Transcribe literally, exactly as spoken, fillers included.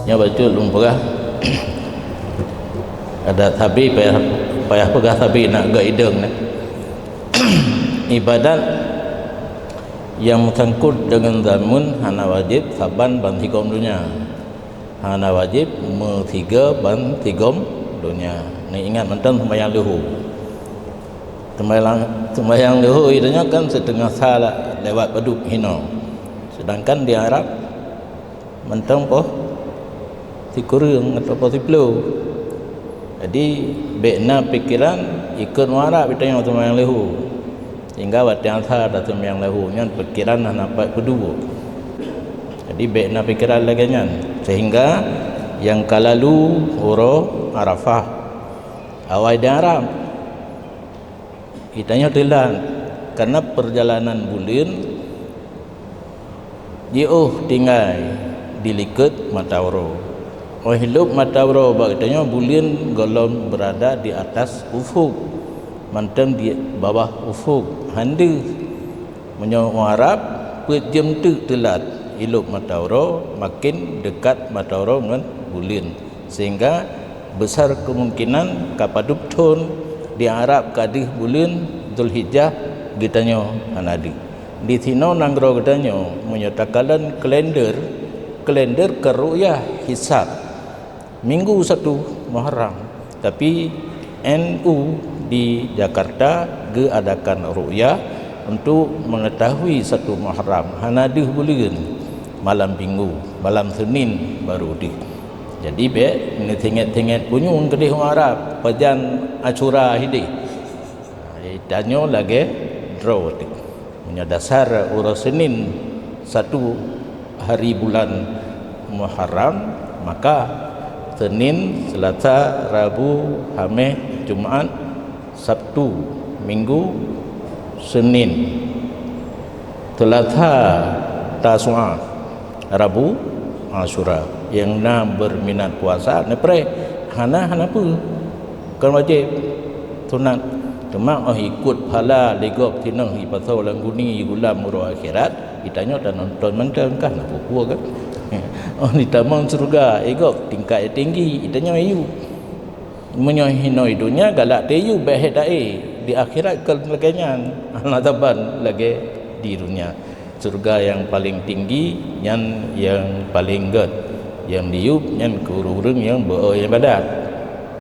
Nyoe bacut lôn peugah. Adak sabe payah, payah peugah sabe nak geuidong nyan. Ibadat nyang meusangkot deungon zameun hana wajéb saban ban sigom donya. Hana wajéb meusigoe ban sigom donya. Neuingat mantong seumayang leuhô. Seumayang, seumayang leuhô geutanyoe kan siteungoh sa lewat padub hinoe. Seudangkan di Arab mantong poh sikureueng atau poh siplôh. Jadi, bék na pikeran ikot ureuëng Arab geutanyoe seumayang leuhô. Sehingga watée asar taseumayang leuhô nyan pikeran hana pat peuduek. Jadi, bék na pikeran lagée nyan. Sehingga nyang ka lalu uroe Arafah, awai di Arab. Geutanyoe teulat, karena peurjalanan buleuen jiôh tinggai di likot mata uroe. Óh lhôb mata uroe bak geutanyoe buleuen gohlom beurada di atas ufuk, mantong di babah ufuk, hana deuh. Meunyoe ureuëng Arab peuet jeuem teuk teulat, ilôb mata uroe maken deukat mata uroe ngon buleuen, sehingga besar kemungkinan ka padub thon di Arab ka deuh buleuen Zulhijjah geutanyoe hana deuh. Di sinoe nanggroe geutanyoe, meunyoe takalon kalender, kalender ka ru'yah hisab minggu satu Muharram. Tapi N U di Jakarta geuadakan ru'yah untuk mengetahui satu Muharram, hana deuh buleuen, malam minggu, malam Senin baru deuh. Jadi bék neusinget-singet punyueng keudeh ureuëng Arab pajan Asyura hideh. Tanyoe lagée droe teuh. Meunyoe dasar uroe Senin satu hari bulan Muharram, maka Senin, Selasa, Rabu, Hameh, Jumat, Sabtu, Minggu, Senin, Selasa, Tasu'a, Rabu, Asyura. Nyang na berminat puasa neupreh, hana hana peue. Kon wajéb, sunat. Teuma óh ikot pahala lé gob singoh ipasoe lam guni gulam uroe akhirat, geutanyoe tanonton mantong kah na peue-peue kan. Óh jitamong syeuruga, eh gob tingkat tinggi, geutanyoe yue. Meunyoe hinoe donya galak teu yue bék hé taé, di akhirat kon lagée nyan, hana saban lagée di donya. Syeuruga nyang paleng tinggi nyan nyang paleng gét, nyang diyueb nyan keu ureuëng-ureuëng nyang beu-o iébadat.